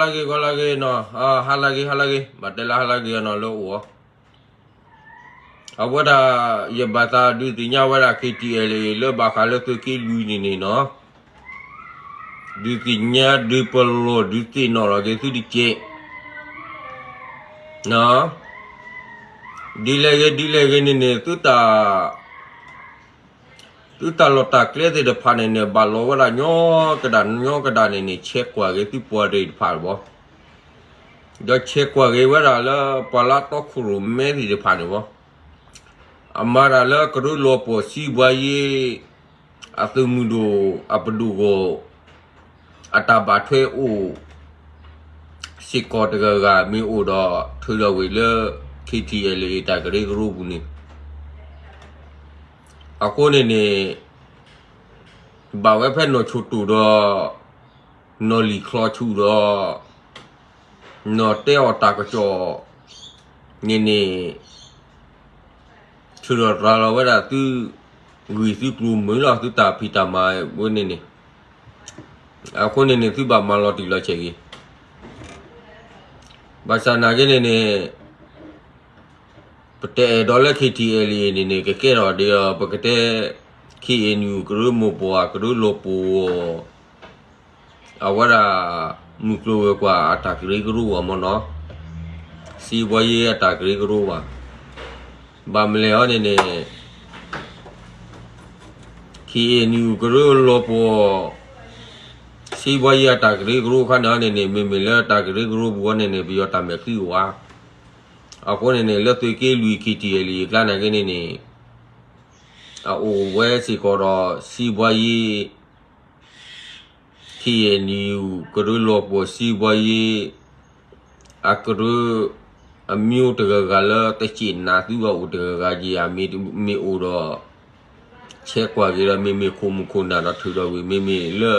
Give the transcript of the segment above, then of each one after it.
ဟါလၢဂ့ၤ ဂီၤလၢဂ့ၤနီၤ, ဟါလၢဂ့ၤ ဟါလၢဂ့ၤ ဘၣ်တဲလၢဟါလၢဂ့ၤနီၤ လၢအိၣ်အီၤ, အဝဲဒၣ် ယဘၣ်သးဒုးသ့ၣ်ညါဝဲဒၣ် KTLA လၢဘၣ်ဃးလၢသုးက့လွံၢ်န့ၣ်န့ၣ်နီၤ, ဒုးသ့ၣ်ညါ ဒုးပလီၢ် ဒုးသ့ၣ်နီၣ်ထီၣ်က့ၤသုတက့ၢ်. ဒ်လဲၣ်ဂ့ၤ ဒ်လဲၣ်ဂ့ၤန့ၣ်န့ၣ် သုတၢ် သုတၢ်လီၢ်တၢ်ကျဲသ့ၣ်တဖၣ်န့ၣ်န့ၣ် ဘၣ်လီၤဝဲဒၣ်ညီကဒၣ်ညီကဒၣ်န့ၣ်န့ၣ် ဆဲးကွၢ်က့ၤသုပှၤသ့ၣ်တဖၣ်ဘၣ်, ဒီးဆဲးကွၢ်က့ၤဝဲဒၣ်လၢပှၤလၢတီခိၣ်ရိၣ်မဲသ့ၣ်တဖၣ်န့ၣ်ဘၣ်, အမၤတၢ်လၢကရၢလီၤပှီၢ် စံးဘှါယ့ အသုးမုၢ်ဒိၣ်အပဒိၣ်ဂီၢ် အတၢ်ဘၣ်ထွဲအိၣ် စ့ၢ်ကီးတဂၤဂၤမ့ၢ်အိၣ်ဒီး ထုးထီၣ်ဝံၤလၢ KTLA တၢ်ကရၢကရိပူၤန့ၣ်, အဃိန့ၣ်န့ၣ် ဘၣ်ဝဲဖဲနီၢ်ဆိၣ်တိၣ်ဒီး နီၢ်လံၣ်ချီဆူၣ်ဒီး နီၢ်တဲအီၣ်တၢ်ကစီၣ်န့ၣ်န့ၣ် ထုးထီၣ်တြၢ်လီၤဝဲဒၣ်သုဂ့ၢ်သုကျိၤမုာ်လီၤ သုတၢ်ဖံးတၢ်မၤဝဲန့ၣ်န့ၣ်, အဃိန့ၣ်န့ၣ် သုဘၣ်မၤလီၤတံၢ်လီၤဆဲးက့ၤ, ဘၣ်ဆၣ်နာ်က့န့ၣ်န့ၣ် ပတအဲၣ်ဒိးလၢ KTLA န့ၣ်န့ၣ် ကကဲထီၣ်ဒ်အံၤ ပကတဲ KNU ကရၢမိၢ်ပှၢ် ကရၢလီၤပှီၢ် အဝဲဒၣ် မုၢ်ကျိၤဝဲၤကွာ်အတၢ်ကရၢကရိဘၣ်မ့ၢ်နီၤ, စံးဘှါယ့အတၢ်ကရၢကရိဘၣ်, ဘၣ်မနုၤလဲၣ်အီၤန့ၣ်န့ၣ် KNU ကရၢလီၤပှီၢ် စံးဘှါယ့အတၢ်ကရၢကရိအခါန့ၣ်အီၤန့ၣ်န့ၣ် မ့မ့ၢ်လၢတၢ်ကရၢကရိပူၤအီၤန့ၣ်န့ၣ် ပယီၤတၢ်မဲာ်ချံအိၣ်ဝဲ, အဃိန့ၣ်န့ၣ် လၢသုးက့လွံၢ် KTLA အကျါနာ်က့န့ၣ်န့ၣ် အအိၣ်ဝဲစ့ၢ်ကီးဒီးစံးဘှါယ့ KNU ကရၢလီၤပှီၢ် စံးဘှါယ့ အကရၢ အမံၤတဂၤဂၤလၢတစံးနၤသုဘၣ်အိၣ်တဂၤဂၤယံၤဧါ, မ့ၢ်အိၣ်ဒီး ဆဲးကွၢ်က့ၤဒီး မ့မ့ၢ်ခိၣ်မုၣ်ခိၣ်နၢ်ဒီးထုးထီၣ်ဝံၤ မ့မ့ၢ်လၢ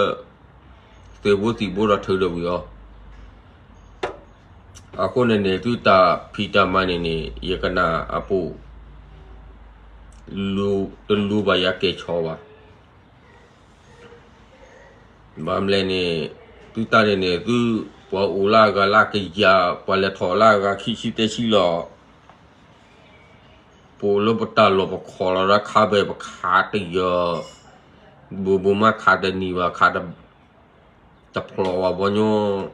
သုးဖိသံၣ်ဘိဒီးထုးထီၣ်ဝံၤအီၤ, အဃိန့ၣ်န့ၣ် သုတၢ်ဖံးတၢ်မၤန့ၣ်န့ၣ် ယကနၣ်အပိာ် တလိၤဘၣ်ယၤကဲၣ်ဆိးဘၣ် ဘၣ်မနုၤလဲၣ်န့ၣ် သုတၢ်န့ၣ်န့ၣ် သု ပှၤအိၣ်လၢအဂၤလၢကယၤ ပှၤလဲၤထီၣ်လၢအဂၤခံဆံသၢဆံလီၤ, ပအိၣ်လၢပတၢ်လီၢ်ပခီၣ်လီၤဒီးခါဘဲၣ်ပခးတယၢၤ, ဘိးဘိးမးခးတနံၤဘၣ် ခးတဖျိးဘၣ်ဘီညိ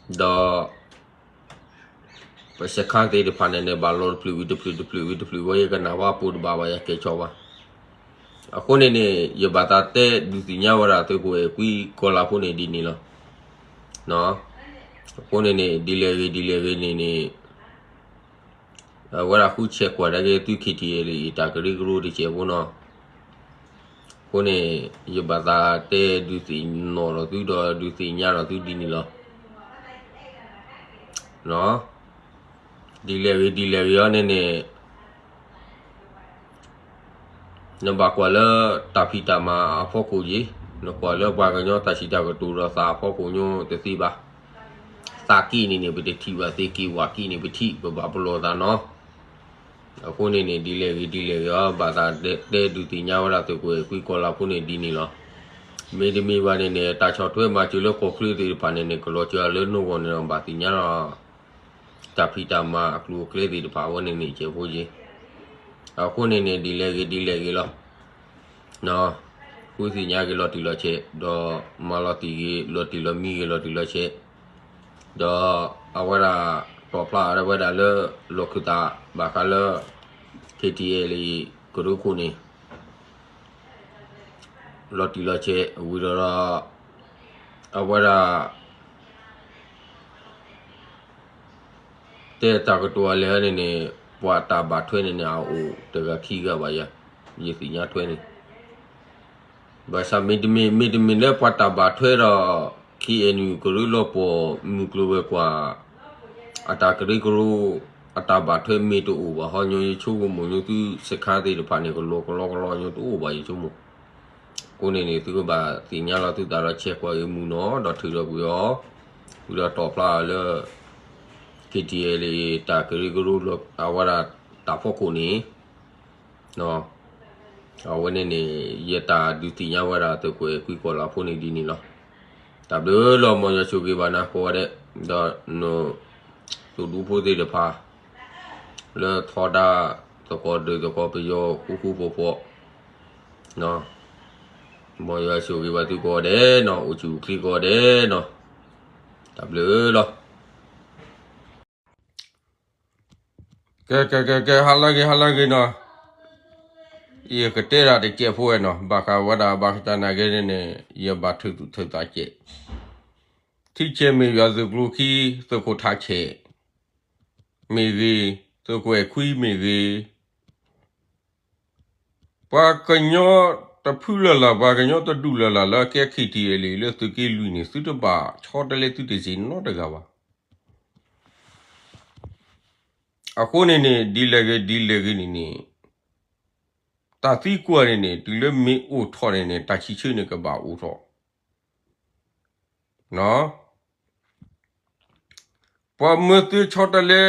ဒီး ပစခါသ့ၣ်တဖၣ်န့ၣ်န့ၣ် ဘၣ်လီၤတဖျၢၣ်ဝံၤတဖျၢၣ် တဖျၢၣ်ဝံၤတဖျၢၣ်ဝဲ ယကနၣ်ဝဲပိာ်တဘၣ်ဘၣ်ယၤကဲၣ်ဆိးဘၣ်, အဃိန့ၣ်န့ၣ် ယဘၣ်သးတဲဒုးသ့ၣ်ညါဝဲဒၣ်သုးခိၣ်အဲၣ်ကွံကီၢ်လၤဖိန့ၣ်ဒ်န့ၣ်လီၤ, အဃိန့ၣ်န့ၣ် ဒ်လဲၣ်ဂ့ၤဒ်လဲၣ်ဂ့ၤန့ၣ်န့ၣ် အဝဲဒၣ်ဃုဆဲးကွၢ်ဒၣ်က့ၤသု KTLA အတၢ်ကရၢကရိတစဲးဖိနီၤ, အဃိန့ၣ် ယဘၣ်သးတဲဒုးသ့ၣ်နီၣ်ထီၣ်သုဒီးဒုးသ့ၣ်ညါထီၣ်သုဒ်န့ၣ်လီၤ, ဒ်လဲၣ်ဂ့ၤဒ်လဲၣ်ဂ့ၤအီၤန့ၣ်န့ၣ် နဘၣ်ကွၢ်လၢတၢ်ဖံးတၢ်မၤအဖီခိၣ်က့ၤ, နကွၢ်လၢပှၤကညီတၢ်စံးတၢ်ကတိၤဒီးသးအဖီခိၣ်ညိတသ့ဘၣ်, သးက့ၣ်န့ၣ်န့ၣ် ပတထံၣ်ဘၣ်သ့က့ၣ် ဝၣ်က့ၣ်န့ၣ် ပထံၣ်ပဘၣ်ပလီၢ်သးနီၤ, အဃိန့ၣ်န့ၣ် ဒ်လဲၣ်ဂ့ၤဒ်လဲၣ်ဂ့ၤအီၤ ဘၣ်သးတဲဒုးသ့ၣ်ညါဝဲဒၣ်သုးခိၣ်အဲၣ်ကွံကီၢ်လၤဖိန့ၣ်ဒ်န့ၣ်လီၤ, မ့တမ့ၢ်ဘၣ်န့ၣ်န့ၣ် တၢ်ဆီၣ်ထွဲမၤစၢၤလၢကီၢ်ချၢသ့ၣ်တဖၣ်န့ၣ်န့ၣ် ကလီၤစၢၤလၢနဂီၢ်န့ၣ်ဒီး ဘၣ်သ့ၣ်ညါလီၤ တၢ်ဖံးတၢ်မၤအကျိၤအကျဲသ့ၣ်တဖၣ်အဝဲန့ၣ်န့ၣ် ကဲဖိက့ၤ, အဃိန့ၣ်န့ၣ် ဒ်လဲၣ်ဂ့ၤဒ်လဲၣ်ဂ့ၤလီၤ, ဃုသ့ၣ်ညါက့ၤလီၤတံၢ်လီၤဆဲး ဒီးမၤလီၤတံၢ်ဂ့ၤ လီၤတံၢ်လီၤမံဂ့ၤလီၤတံၢ်လီၤဆဲး, ဒီးအဝဲဒၣ် တီၣ်ဖျါဝဲဒၣ်လၢ လီၢ်ခၢၣ်သးဘၣ်ဃးလၢ KTLA ကရၢခိၣ်န့ၣ် လီၤတံၢ်လီၤဆဲးဝံၤဒီး အဝဲဒၣ် တဲတၢ်ကတိၤအလဲၣ်န့ၣ်န့ၣ် ပှၤတၢ်ဘၣ်ထွဲန့ၣ်န့ၣ် အအိၣ်တဂၤခံဂၤဘၣ်ယၤ, ယသ့ၣ်ညါထွဲန့ၣ် ဘၣ်ဆၣ်မ့တမ့ၢ် မ့တမ့ၢ်လၢပှၤတၢ်ဘၣ်ထွဲဒီး KNU ကရၢလီၤပှီၢ် မုၢ်ကျိၤဝဲၤကွာ် အတၢ်ကရၢကရိ အတၢ်ဘၣ်ထွဲမ့ၢ်တအိၣ်ဘၣ်ဟီညိ ယဆိကမိၣ်ညိ သုစခါသ့ၣ်တဖၣ်န့ၣ် ကလီကလီကလီညိတအိၣ်ဘၣ် ယဆိကမိၣ်, အဃိန့ၣ်န့ၣ် သုကဘၣ်သ့ၣ်ညါလီၤသုသးဒီး ဆဲးကွၢ်ဂ့ၤမုာ်နီၤ ဒီးထုးထီၣ်ကွံာ်အီၤ, ဝံၤဒီးတီၣ်ဖျါအီၤလၢ KTLA တၢ်ကရၢကရိလီၤ အဝဲဒၣ်တၢ်ဖီခိၣ်န့ၣ် အဝဲန့ၣ်န့ၣ် ယတၢ်ဒုးသ့ၣ်ညါဝဲဒၣ်သုးခိၣ်အဲၣ်ကွံကီၢ်လၤဖိန့ၣ်ဒ်န့ၣ်လီၤ. တၢ်ဘျုးလီၤ မ်ယွၤဆိၣ်ဂ့ၤဘၣ်နၤကိးဂၤဒဲး, ဒီးနသုးဒူဖိသ့ၣ်တဖၣ် လၢထီဒါသကိးဒုးသကိးပယီၤဃူဃူဖိးဖိး, မ်ယွၤဆိၣ်ဂ့ၤဘၣ်သုကိးဂၤဒဲးနီၤ, အိၣ်ဆူၣ်အိၣ်ချ့ကိးဂၤဒဲးနီၤ, တၢ်ဘျုးလီၤ. ကဲ ကဲ ကဲ ကဲ ဟါလၢအဂ့ၤ ဟါလၢအဂ့ၤနီၤ, ယကတဲဒၣ်တစဲးဖိဝဲနီၤ, ဘၣ်ဃးဝဲဒၣ်ဘၣ်ဃးတၢ်နာ်က့န့ၣ်န့ၣ် ယဘၣ်ထုးသူၣ်ထုးသးစဲး, ထံဆဲးမ့ၢ်ယွၤသုးကျိၤခံ သုးခိၣ်ထးဆဲးမ့ၢ်ဂ့ၤ, သုးခိၣ်အဲၣ်ခွံမ့ၢ်ဂ့ၤ, ပှၤကညီတဖုလၢ်လၢ် ပှၤကညီတဒူၣ်လၢ်လၢ်လၢကဲ KTLA လၢသုးက့လွံၢ်န့ၣ် သုတဘၣ်ဆီတလဲသုတစ့ၢ်နီတဂၤဘၣ်. အဃိန့ၣ်န့ၣ် ဒ်လဲၣ်ဂ့ၤ ဒ်လဲၣ်ဂ့ၤန့ၣ်န့ၣ် တၢ်သံကွၢ်န့ၣ်န့ၣ် တုၤလၢမ့ၢ်အိၣ်ထီၣ်န့ၣ်န့ၣ် တၢ်ဆံးဆၢန့ၣ်ကဘၣ်အိၣ်ထီၣ် ပှၤမၢသုဆီတလဲ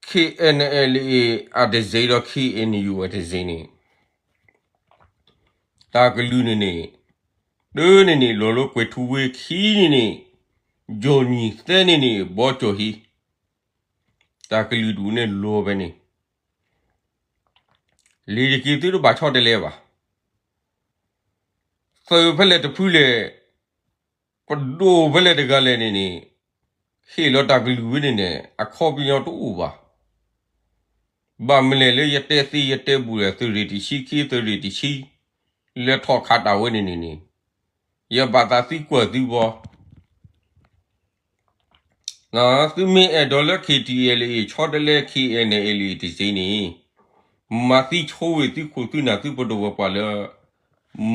KNLA အတစ့ဒီး KNU အတစ့န့ၣ် တၢ်ကလုၢ်န့ၣ်န့ၣ် တၢ်န့ၣ်န့ၣ် လီၤလၢကွဲၤထူဝ့ခံန့ၣ်န့ၣ် ကၠီၣ်နံၣ်သဲန့ၣ်န့ၣ် ဘီကၠီၣ်ဟံ တၢ်ကလုၢ်ဒူၣ်န့ၣ်လီၤဖဲန့ၣ် လံၤတက့ၤသုတဘၣ်ဆီတလဲဘၣ်. သုးဖဲလဲၣ်တဖုလဲၣ် ပဒိၣ်ဖဲလဲၣ်တဂၤလဲၣ်န့ၣ်န့ၣ် ဟ့ၣ်လီၤတၢ်ကလုၢ်ဝဲန့ၣ်န့ၣ် အခီပညီတအိၣ်ဘၣ်. ဘၣ်မနုၤလဲၣ်လၢယတဲသ့ယတဲဘူၣ်ဒီး သုးရ့ၣ်တဆံခံ သုးရ့ၣ်တဆံ လဲၤထီၣ်ခးတၢ်ဝဲန့ၣ်န့ၣ်န့ၣ် ယဘၣ်သးသံကွၢ်သုဘီ သုမ့ၢ်အဲၣ်ဒိးလၢ KTLA ဆီတလဲ KNLA တစ့န့ၣ် မၤသံဆိဝ့ၢ်သုခိၣ်သုနၢ်သုပဒိၣ်ဝဲၤကွာ်လၢ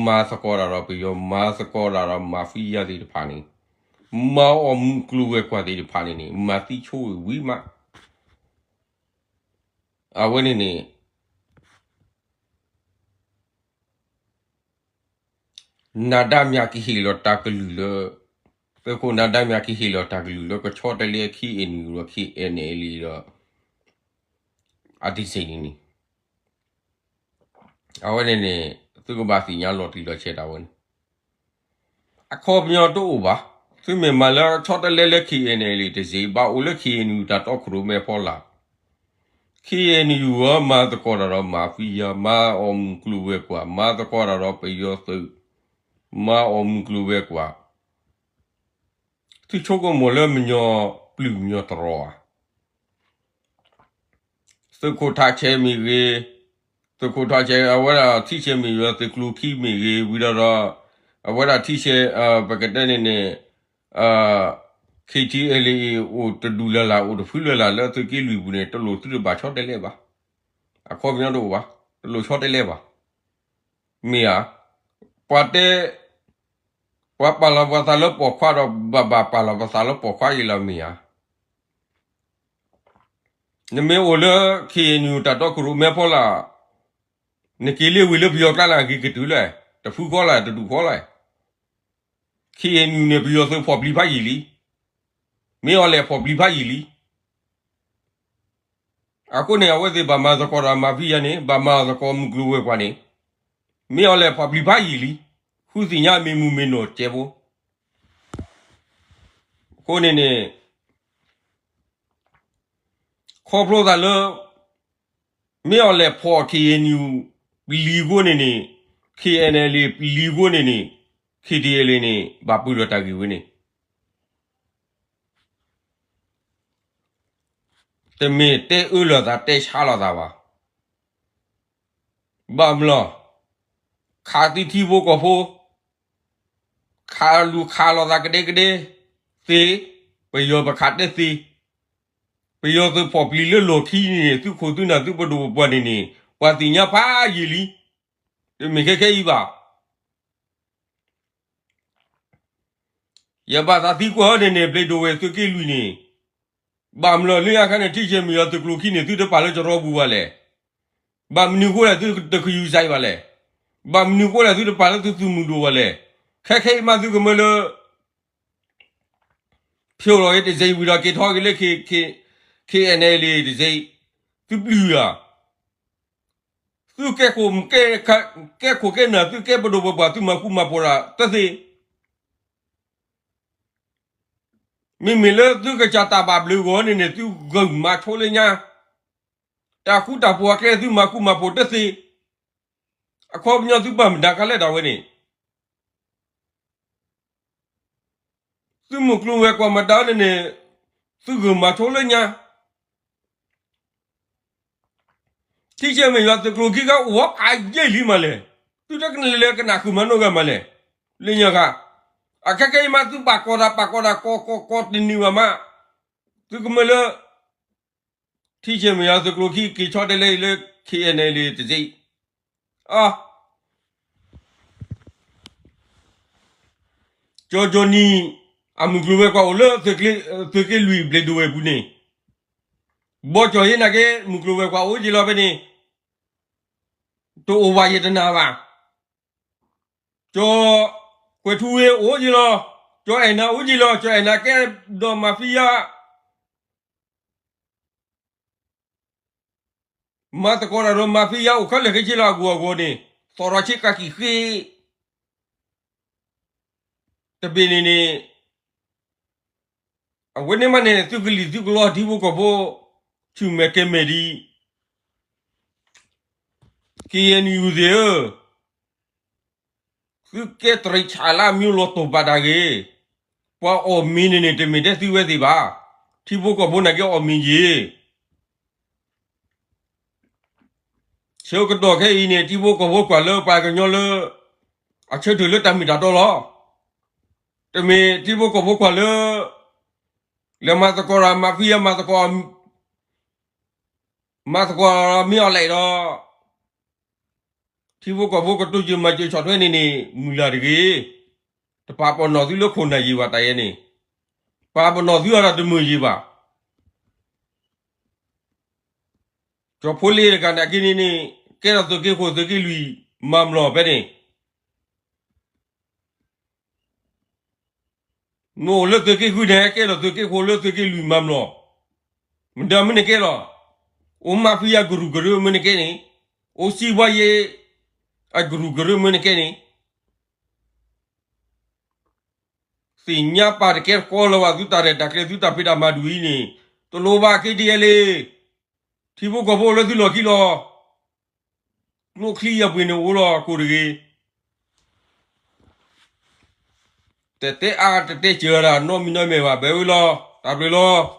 မၤသကိးတၢ်ဒီးပယီၤ မၤသကိးတၢ်ဒီးမၤဖံယါသ့ၣ်တဖၣ်န့ၣ် မၤအီၣ်မုၢ်ကျိၤဝဲၤကွာ်သ့ၣ်တဖၣ်န့ၣ်န့ၣ် မၤသံဆိဝ့ၢ်ဝံၤမး အဝဲန့ၣ်န့ၣ် နၤဒါမြာ်ကဟ့ၣ်လီၤတၢ်ကလုၢ်လၢ သုးခိၣ်နၤဒါမြာ်ကဟ့ၣ်လီၤတၢ်ကလုၢ်လၢ ကဆီတလဲ KNU ဒီး KNLA ဒီး အတံၢ်စ့ၣ်န့ၣ်န့ၣ် အဝဲန့ၣ်န့ၣ် သုကဘၣ်သ့ၣ်ညါလီၤတံၢ်လီၤဆဲးတၢ်ဝဲန့ၣ် အခီပညီတအိၣ်ဘၣ်. သုမ့ၢ်မၤလၢဆီတလဲလၢ KNLA တစ့ ဘၣ်အိၣ်လၢ KNU တၢ်တီခိၣ်ရိၣ်မဲဖီလာ် KNU မၤသကိးတၢ်ဒီးမၤဖံယါ မၤအီၣ်မုၢ်ကျိၤဝဲၤကွာ် မၤသကိးတၢ်ဒီးပယီၤသုး မၤအီၣ်မုၢ်ကျိၤဝဲၤကွာ် သုဆိကမိၣ်လၢမညီပျုၢ်မညီတရီဧါ သုးခိၣ်ထးဆဲးမ့ၢ်ဂ့ၤ, သုးခိၣ်ထးဆဲး အဝဲဒၣ်ထံဆဲးမ့ၢ်ဂ့ၤ သုးကျိၤခံမ့ၢ်ဂ့ၤ ဝံၤဒီးဒီး အဝဲဒၣ်ထံဆဲး ပကတဲန့ၣ်န့ၣ် KTLA အိၣ်တဒူၣ်လၢ်လၢ် အိၣ်တဖုလၢ်လၢ်လၢသုးက့လွံၢ်ပူၤန့ၣ် တလိၣ်သုတဘၣ်ဆီတလဲဘၣ်. အခီပညီတအိၣ်ဘၣ်, တလိၣ်ဆီတလဲဘၣ်. မ့ၢ်ဧါ, ပှၤတဲ ပှၤပာ်လီၤပှၤသးလၢပိာ်ခွါဒီး ဘၣ်ဘၣ်ပာ်လီၤပသးလၢပိာ်ခွါအံၤလီၤ မ့ၢ်ဧါ. နမ့ၢ်အိၣ်လၢ KNU တၢ်တီခိၣ်ရိၣ်မဲဖီလာ်, နက့ၤလ့ဝ့ၤလၢပယီၤကျါလၢအဂ့ၤကတုၤလၢ, တဖုဃီလၢ တဒူၣ်ဃီလၢ, KNU န့ၣ် ပယီၤသုးဖီၣ်ပျံၤဖးယံာ်လံ, မ့ၢ်အီၤလဲၣ်ဖီၣ်ပျံၤဖးယံာ်လံ. အဃိန့ၣ် အဝဲသ့ၣ်ဘၣ်မၤသကိးတၢ်မၤဖံးယါန့ၣ် ဘၣ်မၤသကိးမုၢ်ကျိၤဝဲၤကွာ်န့ၣ် မ့ၢ်အီၤလဲၣ်ဖီၣ်ပျံၤဖးယံာ်လံ. ဃုသ့ၣ်ညါမ့ၢ်မုၢ်မ့ၢ်နီၢ်ကဲးဖိ အဃိန့ၣ်န့ၣ် ခီဖျိသးလၢ မ့ၢ်အီၤလဲၣ်ဖီၣ် KNU ပျံၤဃိန့ၣ်န့ၣ် KNLA ပျံၤဃိန့ၣ်န့ၣ် KTLA န့ၣ် ဘၣ်ပၢၢ်လီၤတၢ်ဂ့ၢ်ဝဲန့ၣ် တမ့ၢ်တဲအၢလိာ်သးတဲဆါလိာ်သးဘၣ်. ဘၣ်မနုၤလဲၣ်, ခးသံထံဖိကီၢ်ဖိ, ခးလူၤခးလိာ်သးကဒဲကဒဲ, သ့, ပယီၤပခးတဲသ့, ပယီၤသုးဖီၣ်ပျံၤလၢလီၢ်ခံန့ၣ် သုးခိၣ်သုးနၢ်သုးပဒိၣ်ပပှၢ်န့ၣ်န့ၣ် ပှၤသ့ၣ်ညါဖးယံာ်လံ. တမ့ၢ်ခဲခဲအံၤဘၣ်. ယဘၣ်သးသံကွၢ်အီၤန့ၣ်န့ၣ် ဘျ့းဒိၣ်ဝဲၢ်သုးက့လွံၢ်န့ၣ်, ဘၣ်မနုၤလၢအခါန့ၣ် ထံဆဲးမ့ၢ်ယွၤသုးကျိၤခံန့ၣ် သုတပာ်လၢကရီပူၤဘၣ်လဲၣ်. ဘၣ်မနုၤဃိလဲၣ်သုတခယုးစဲးဘၣ်လဲၣ်. ဘၣ်မနုၤဃိလဲၣ်သုတပာ်လၢသုသုးမုၢ်ဒိၣ်ဘၣ်လဲၣ်. ခဲခဲအံၤမးသုကမၢလၢ ဖျိလီၤက့ၤတစဲးဝံၤဒီး က့ၤထီၣ်က့ၤလၢ KNLA တစဲး, သုပျုၢ်ဧါ. သုကဲခိၣ်, ကဲခိၣ်ကဲနၢ် သုကဲပဒိၣ်ပပှၢ် သုမၤဃူမၤဖိးတၢ်တသ့. မ့မ့ၢ်လၢသုကစၢ်တၢ်ဘၣ်ဘျုးအဂီၢ်န့ၣ်န့ၣ် သုဂုာ်မၤဆိလၢညါ, တၢ်ဃူတၢ်ဖိးအကျဲသုမၤဃူမၤဖိးတသ့, အခီပညီသုဘၣ်မတၤကလဲၣ်ဒၣ်ဝဲန့ၣ် သုမုၢ်ကျိၤဝဲၤကွာ်မတၤန့ၣ်န့ၣ် သုဂုာ်မၤဆိလၢညါ, ထံဆဲးမဲာ်ယွၤသုးကျိၤခံဂၤအိၣ်ဝဲအယဲၢ်လံမးလဲၣ်, သုတကလဲၤကနၣ်ဃုာ်မၤနီၣ်ဂၤမးလဲၣ်, လၢညါခါ, အခဲကဲအံၤမးသုပာ်ကီၤတၢ် ပာ်ကီၤတၢ်ကီၤကီၤကီၤတနံၤဘၣ်မး, သုကမၢလၢ ထံဆဲးမဲာ်ယွၤသုးကျိၤခံက့ၤဆီတလဲအံၤလၢ ခ့ၣ်အဲၣ်နဲၣ်လံ တစ့ၢ်, အ ကၠီၤကၠီၤနံၤ အမုၢ်ကျိၤဝဲၤကွာ်အိၣ်လၢ သုးက့လွံၢ်ဘျဲၣ်ဒိဝဲၢ်ပူၤန့ၣ်, ဘီကၠီၤဟ့ၣ်နာ်က့ မုၢ်ကျိၤဝဲၤကွာ်အိၣ်က့ၤလီၤဖဲန့ၣ်, တအိၣ်ဘၣ်ယတနာ်ဘၣ်, ကၠီၤကွဲၤထူဝ့အိၣ်က့ၤလီၤ, ကၠီၤအဲၣ်နၤအိၣ်က့ၤလီၤ, ကၠီၤအဲၣ်နၤကဲဒီးမၤဖံယါ မၤသကိးတၢ်ဒီးမၤဖံယါအိၣ်ခဲလၢာ်ခဲဆ့လီၤ အဂီၢ်အဂီၢ်န့ၣ်, သီၣ်ထီၣ်ဆ့ကၤကံၣ်ဃ့, တဘ့ၣ်န့ၣ်န့ၣ်, အဝဲန့ၣ်မးန့ၣ် သုကလံၣ်သုကလီထံဖိကီၢ်ဖိ, ဆူၣ်မဲာ်ကဲမဲာ်ဒံး, KNU သ့ၣ်ဧၢ, သုကဲတရံးဆၣ်လၢအမံၤလီၤတိၢ်ပာ်တၢ်ဂ့ၤ, ပှၤအီၣ်မ့ၤန့ၣ်န့ၣ် တမ့ၢ်ထဲသုဝဲသ့ၣ်ဘၣ်, ထံဖိကီၢ်ဖိနာ်က့အီၣ်မ့ၤယ့ၤ, ဆၢကတီၢ်ခဲအံၤန့ၣ် ထံဖိကီၢ်ဖိကွၢ်လၢပှၤကညီလၢ အဆၢထၢၣ်လၢတၢ်မ့ၢ်တၢ်တီလီၤ, တမ့ၢ်ထံဖိကီၢ်ဖိကွၢ်လၢ လဲၤမၤသကိးတၢ်မၤဖံယါမၤသကိး မၤသကိးမ့ၢ်အီၤလဲၣ်ဒီး, ထံဖိကီၢ်ဖိကတိၤစၢၤမၤစၢၤဆီၣ်ထွဲန့ၣ်န့ၣ် မုၢ်လၢ်တဂ့ၤ, တပာ်ပနီၣ်သုလၢခိၣ်နၢ်ယံၤဘၣ်တၢ်ယဲန့ၣ်, ပာ်ပနီၣ်သုအတၢ်တမုာ်ယံၤဘၣ်, ကၠီၤဖိလ့တဂၤနာ်က့န့ၣ်န့ၣ်, ကဲထီၣ်သုးက့ခိၣ်သုးက့လွံၢ်မၤမျိာ်ဖဲန့ၣ် မ့ၢ်အိၣ်လၢသုးက့ဃုန့ၣ် ကဲထီၣ်သုးက့ခိၣ်လၢသုးက့လွံၢ်မၤမျိာ်, မတၤမ့ၢ်နကဲလီၤ, အိၣ်မၤဖံယါကရူၢ်ကရၢမ့ၢ်နကဲန့ၣ်, အိၣ်စံးဘှါယ့ အကရူၢ်ကရၢမ့ၢ်နကဲန့ၣ်, သ့ၣ်ညါပာ်တကဲတကီလၢၤဘၣ်သုတၢ်ရဲၣ်တၢ်ကျဲၤသုတၢ်ဖံးတၢ်မၤဒ်အံၤန့ၣ်, တလိၣ်ဘၣ် KTLA, ထံဖိကီၢ်ဖိလၢသုလီၢ်ခံလီၤ, ကျိချံယပှ့ၤန့ၣ်အိၣ်လီၤကိးတဂ့ၤ, တတဲအါတတဲစှၤဒၣ်နီတမံၤနီတမံၤဘၣ် ဘၣ်ဝံၤလီၤ, တၢ်ဘျုးလီၤ.